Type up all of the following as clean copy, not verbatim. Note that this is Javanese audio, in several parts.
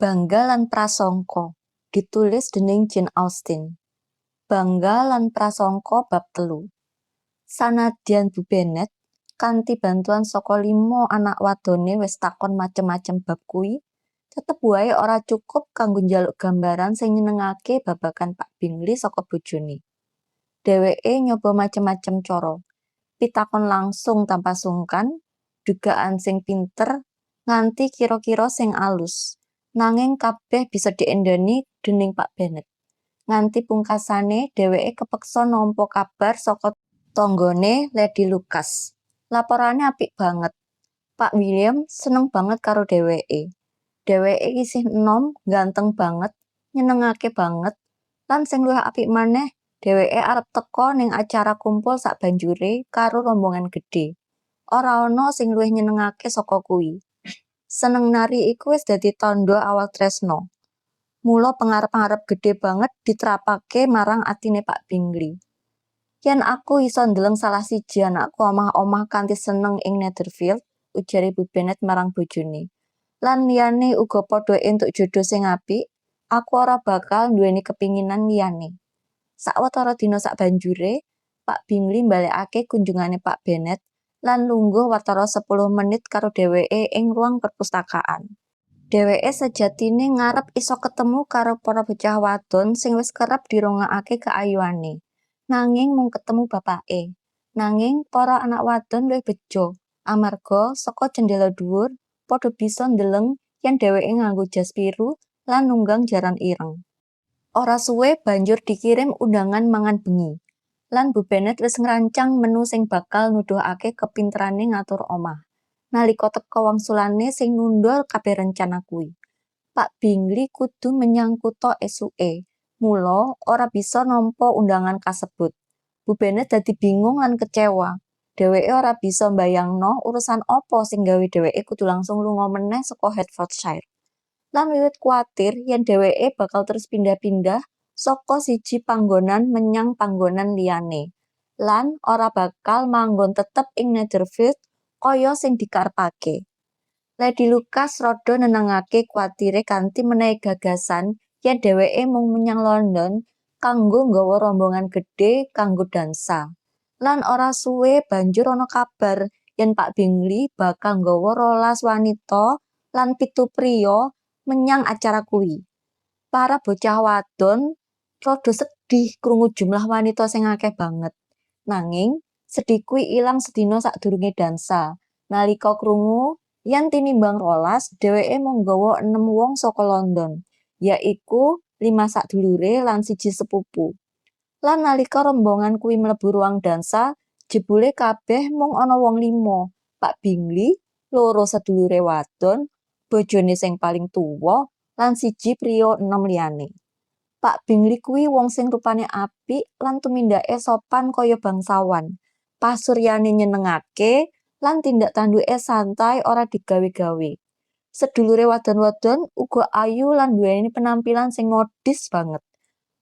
Bangga lan Prasangka, ditulis dening Jane Austen. Bangga lan Prasangka bab 3. Sanadyan Bu Bennet, kanthi bantuan saka lima anak wadone wis takon macem-macem bab kuwi, tetep wae ora cukup kanggo njaluk gambaran sing nyenengake babagan Pak Bingley saka bojone. Dheweke nyoba macem-macem cara, pitakon langsung tanpa sungkan, dugaan sing pinter, nganti kira-kira sing alus. Nanging kabeh bisa diendoni dening Pak Bennet. Nganti pungkasane dheweke kepeksa nampa kabar saka tanggane, Lady Lucas. Laporane apik banget. Pak William seneng banget karo dheweke. Dheweke isih enom, ganteng banget, nyenengake banget, lan sing luwih apik maneh, dheweke arep teka ning acara kumpul sabanjure karo rombongan gedhe. Ora ana sing luwih nyenengake saka kuwi. Seneng nari iku wis dadi tandha awal tresna. Mula pengarep-arep gedhe banget ditrapake marang atine Pak Bingley. "Yen aku isa ndeleng salah siji anakku omah-omah kanthi seneng ing Netherfield," ujare Bu Bennet marang bojone, "lan liyane uga padha entuk jodho sing apik, aku ora bakal nduweni kepinginan liyane." Sawetara dina sabanjure, Pak Bingley mbalekake kunjungane Pak Bennet lan lungguh watara 10 menit karo dheweke ing ruang perpustakaan. Dheweke sejatine ngarep isa ketemu karo para bocah wadon sing wis kerep dirungokake keayuane, nanging mung ketemu bapake. Nanging para anak wadon luwih beja, amarga saka cendhela dhuwur padha bisa ndeleng yen dheweke nganggo jas biru lan nunggang jaran ireng. Ora suwe banjur dikirim undangan mangan bengi, lan Bu Bennet wis ngrancang menu sing bakal nuduhake kepinterane ngatur omah, nalika teka wangsulane sing nunda kabeh rencana kuwi. Pak Bingley kudu menyang kutha esuke, mula ora bisa nampa undangan kasebut. Bu Bennet dadi bingung lan kecewa. Dheweke ora bisa mbayangno urusan apa sing gawe dheweke kudu langsung lunga meneh saka Hertfordshire. Lan wiwit kuwatir yen dheweke bakal terus pindah-pindah saka siji panggonan menyang panggonan liyane, lan ora bakal manggon tetep ing Netherfield kaya sing dikarepake. Lady Lucas rada nenengake kuwatire kanthi menehi gagasan yen dheweke mung menyang London kanggo nggawa rombongan gedhe kanggo dansa. Lan ora suwe banjur ana kabar yen Pak Bingley bakal nggawa 12 wanita lan 7 priya menyang acara kuwi. Para bocah wadon rada sedih krungu jumlah wanita sing akeh banget. Nanging, sedih kuwi ilang sedina sadurunge dansa, nalika krungu yen tinimbang 12, dheweke mung nggawa enem wong saka London, yaiku lima sadulure lan siji sepupu. Lan nalika rombongan kuwi mlebu ruang dansa, jebule kabeh mung ana wong lima: Pak Bingley, loro sedulure wadon, bojone sing paling tuwa, lan siji priya enom liyane. Pak Bingley kuwi wong sing rupane apik lan tumindake sopan kaya bangsawan. Pasuryane nyenengake lan tindak tanduke santai ora digawe-gawe. Sedulure wadon-wadon uga ayu lan nduweni penampilan sing modis banget.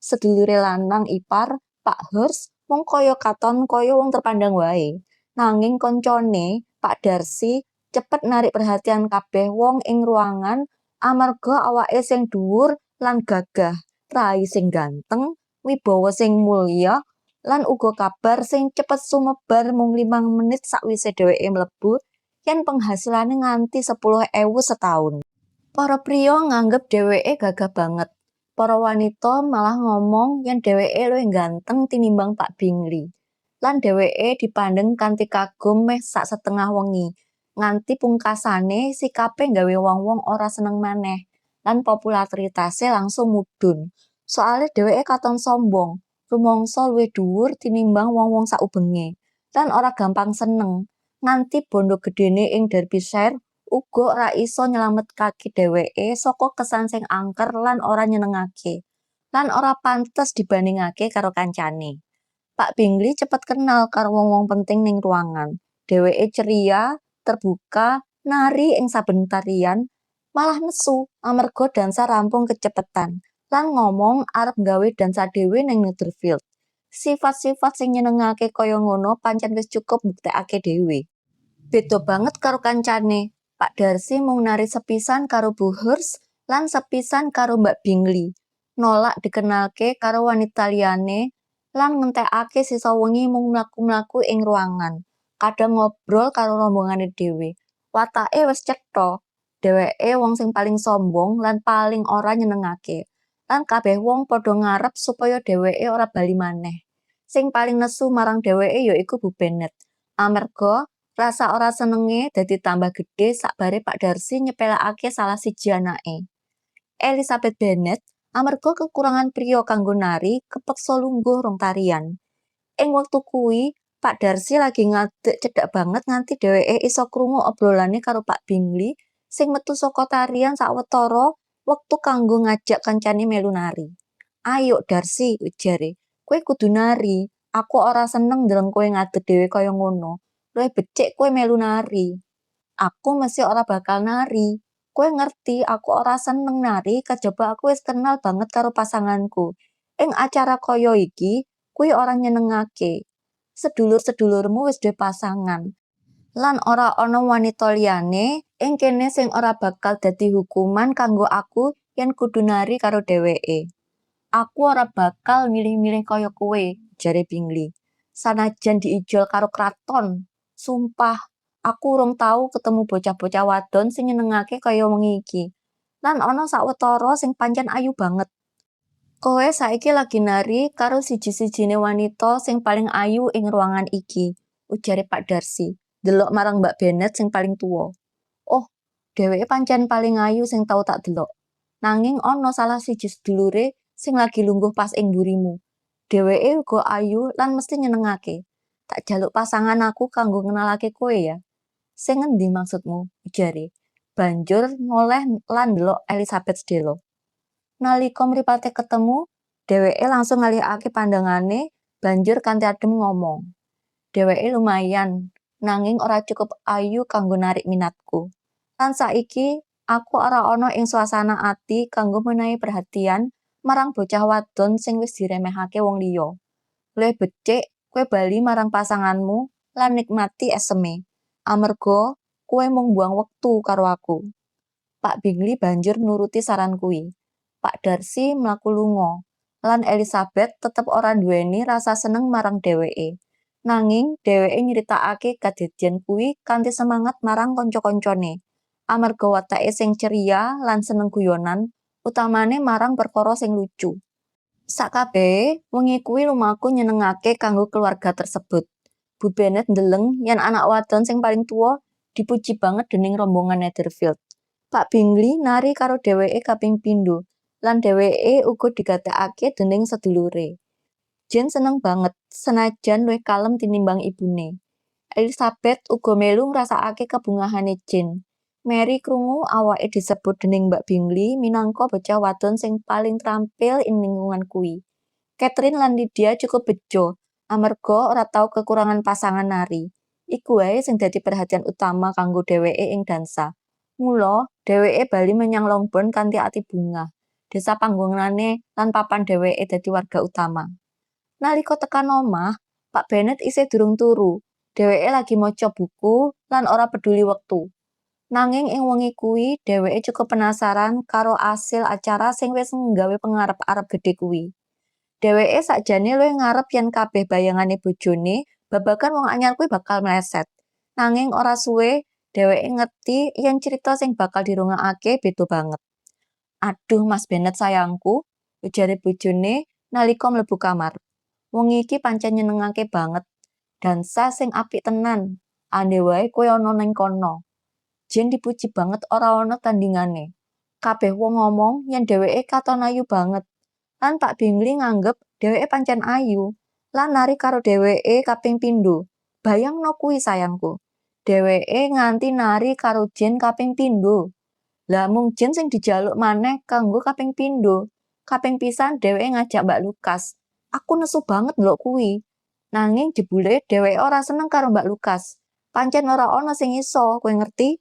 Sedulure lanang ipar, Pak Hurst, mung kaya katon kaya wong terpandang wae. Nanging koncone, Pak Darcy, cepet narik perhatian kabeh wong ing ruangan amarga awake sing dhuwur lan gagah, rai sing ganteng, wibawa sing mulya, lan uga kabar sing cepet sumebar mung 5 menit sakwise dheweke mlebu yen penghasilane nganti 10.000 setaun. Para priya nganggep dheweke gagah banget. Para wanita malah ngomong yen dheweke luwih ganteng tinimbang Pak Bingley. Lan dheweke dipandheng kanthi kagum meh sak setengah wengi, nganti pungkasane sikape nggawe wong-wong ora seneng maneh lan popularitase langsung mudhun. Soale dheweke katon sombong, rumangsa luwih dhuwur tinimbang wong-wong saubenge, lan ora gampang seneng, nganti bondo gedhene ing Derbyshire uga ora isa nylametake dheweke saka kesan sing angker lan ora nyenengake, lan ora pantes dibandhingake karo kancane. Pak Bingley cepet kenal karo wong-wong penting ning ruangan. Dheweke ceria, terbuka, nari ing saben tarian, malah nesu amarga dansa rampung kecepetan, lan ngomong arep nggawe dansa dhewe ning Netherfield. Sifat-sifat sing nyenengake kaya ngono pancen wis cukup mbuktekake dhewe. Beda banget karo kancane, Pak Darcy mung nari sepisan karo Bu Hurst Lan sepisan karo Mbak Bingley, nolak dikenalke karo wanita liyane lan ngentekake sisa wengi mung mlaku-mlaku ing ruangan, kadang ngobrol karo rombongane dhewe. Watake wis cetha, dheweke wong sing paling sombong lan paling ora nyenengake. Lan kabeh wong padha ngarep supaya dheweke ora bali maneh. Sing paling nesu marang dheweke ya iku Bu Bennet. Amarga rasa ora senenge dadi tambah gedhe sakbare Pak Darcy nyepelekake salah siji anake. Elizabeth Bennet, amarga kekurangan priya kanggo nari, kepeksa lungguh rong tarian. Ing wektu kuwi, Pak Darcy lagi ngadeg cedhak banget nganti dheweke isa krungu obrolane karo Pak Bingley sing metu saka tarian sawetara wektu kanggo ngajak kancane melu nari. "Ayo Darcy," ujare, "kowe kudu nari. Aku ora seneng ndeleng kowe ngadeg dhewe kaya ngono. Luwih becik kowe melu nari." "Aku mesti ora bakal nari. Kowe ngerti aku ora seneng nari kejaba aku wis kenal banget karo pasanganku. Ing acara kaya iki, kuwi ora nyenengake. Sedulur-sedulurmu wis duwe pasangan. Lan ora ana wanita liyane ing kene sing ora bakal dadi hukuman kanggo aku yen kudu nari karo dheweke." "Aku ora bakal milih-milih kaya kowe," jare Bingley. "Sanajan diijol karo kraton. Sumpah, aku urung tau ketemu bocah-bocah wadon sing nyenengake kaya wengi iki. Lan ana sawetara sing pancen ayu banget. Kowe saiki lagi nari karo siji-sijine wanita sing paling ayu ing ruangan iki," ujare Pak Darcy, ndelok marang Mbak Bennet sing paling tuwa. "Oh, dheweke pancen paling ayu sing tau tak delok. Nanging ana salah siji sedulure sing lagi lungguh pas ing mburimu. Dheweke uga ayu lan mesti nyenengake. Tak jaluk pasangan aku kanggo ngenalake kowe ya." "Sing ngendi maksudmu?" ujare. Banjur noleh lan ndelok Elizabeth sedhela. Nalika mripate ketemu, dheweke langsung ngalihake pandangane banjur kanthi adem ngomong, "Dheweke lumayan, nanging ora cukup ayu kanggo narik minatku. Lan saiki aku ora ana ing suasana ati kanggo menehi perhatian marang bocah wadon sing wis diremehake wong liya. Luwih becik kowe bali marang pasanganmu lan nikmati eseme. Amarga kowe mung mbuwang wektu karo aku." Pak Bingley banjur nuruti saran kuwi. Pak Darcy mlaku lunga, lan Elizabeth tetep ora nduweni rasa seneng marang dheweke. Nanging dheweke nyritakake kadadian kuwi kanthi semangat marang kanca-kancane, amarga watake sing ceria lan seneng guyonan, utamane marang perkara sing lucu. Sakabehe, wengi kuwi lumaku nyenengake kanggo keluarga tersebut. Bu Bennet ndeleng yen anak wadon sing paling tuwa dipuji banget dening rombongan Netherfield. Pak Bingley nari karo dheweke kaping pindho, lan dheweke uga digatekake dening sedulure. Jane seneng banget, senajan luwih kalem tinimbang ibune. Elizabeth uga melu ngrasakake kebungahane Jane. Mary krungu awake disebut dening Mbak Bingley minangka bocah wadon sing paling trampil ing lingkungan kuwi. Catherine lan Lydia cukup bejo, amarga ora tau kekurangan pasangan nari. Iku wae sing dadi perhatian utama kanggo dheweke ing dansa. Mula, dheweke bali menyang Longbourn kanthi ati bungah, desa panggonane lan papan dheweke dadi warga utama. Nalika tekan omah, Pak Bennet isih durung turu. Dheweke lagi maca buku lan ora peduli wektu. Nanging ing wengi kuwi dheweke cukup penasaran karo asil acara sing wis nggawe pengarep-arep gedhe kuwi. Dheweke sakjane luwih ngarep yen kabeh bayangane bojone babagan wong anyar kuwi bakal mleset. Nanging ora suwe dheweke ngerti yen crita sing bakal dirungokake beda banget. "Aduh, Mas Bennet sayangku," ujare bojone nalika mlebu kamar. "Wengi iki pancen nyenengake banget. Dansa sing apik tenan. Andhe wae kowe ana ning kono. Jane dipuji banget ora ana tandingane. Kabeh wong ngomong yen dheweke katon ayu banget. Lan Pak Bingley nganggep dheweke pancen ayu lan nari karo dheweke kaping pindho. Bayangno kuwi sayangku. Dheweke nganti nari karo Jane kaping pindho. Lah mung Jane sing dijaluk maneh kanggo kaping pindho. Kaping pisan dheweke ngajak Mbak Lucas. Aku nesu banget ndelok kuwi. Nanging jebule dheweke ora seneng karo Mbak Lucas. Pancen ora ana sing iso, kowe ngerti?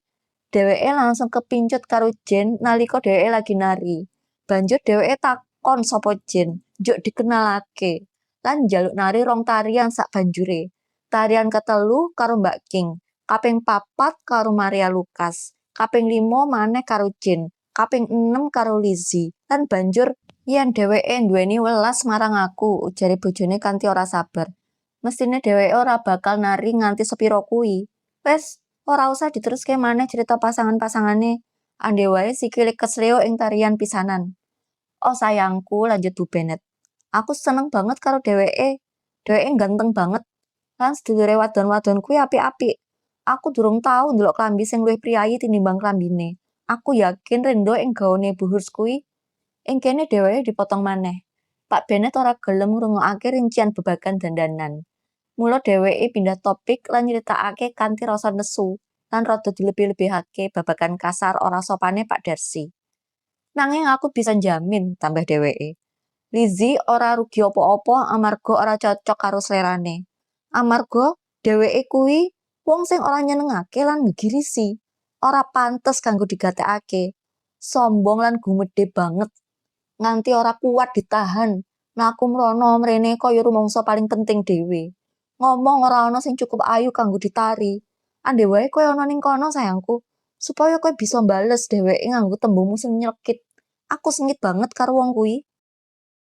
Dheweke langsung kepincut karo Jane nalika dheweke lagi nari. Banjur dheweke takon sapa Jane, njuk dikenalake. Lan njaluk nari rong tarian sabanjure. Tarian ketelu karo Mbak King, kaping papat karo Maria Lucas, kaping lima maneh karo Jane, Kaping 6 karo Lizzie. Lan banjur yen dheweke nduweni welas marang aku, ujare bojone kanthi ora sabar. Mestine dheweke ora bakal nari nganti sepira kuwi. Wes, ora usah diteruske maneh crita pasangan-pasangane. Andhe wae sikile kesleo ing tarian pisanan. "Oh sayangku," lanjut Bu Bennet. "Aku seneng banget karo dheweke. Dheweke ganteng banget. Lan sedulure wadon-wadon kuwi apik-apik. Aku durung tau ndelok klambi sing luwih priyayi tinimbang klambine. Aku yakin renda ing gaune Bu Hurst kuwi." Ing kene dheweke dipotong maneh. Pak Bennet ora gelem ngrungokake rincian babagan dandanan. Mula dheweke pindah topik lan nyritakake kanthi rasa nesu lan rada dilebih-lebihake babagan kasar ora sopane Pak Darcy. "Nanging aku bisa njamin," tambah dheweke, "Lizzie ora rugi apa-apa amarga ora cocok karo selerane. Amarga dheweke kuwi wong sing ora nyenengake lan nggegirisi. Ora pantes kanggo digatekake. Sombong lan gumedhe banget. Nganti ora kuat ditahan. Mlaku mrana mrene kaya rumangsa paling penting dhewe. Ngomong ora ana sing cukup ayu kanggo ditari. Andhe wae kowe ana ning kono, sayangku, supaya kowe bisa mbales dheweke nganggo tembungmu sing nyelekit. Aku sengit banget karo wong kuwi."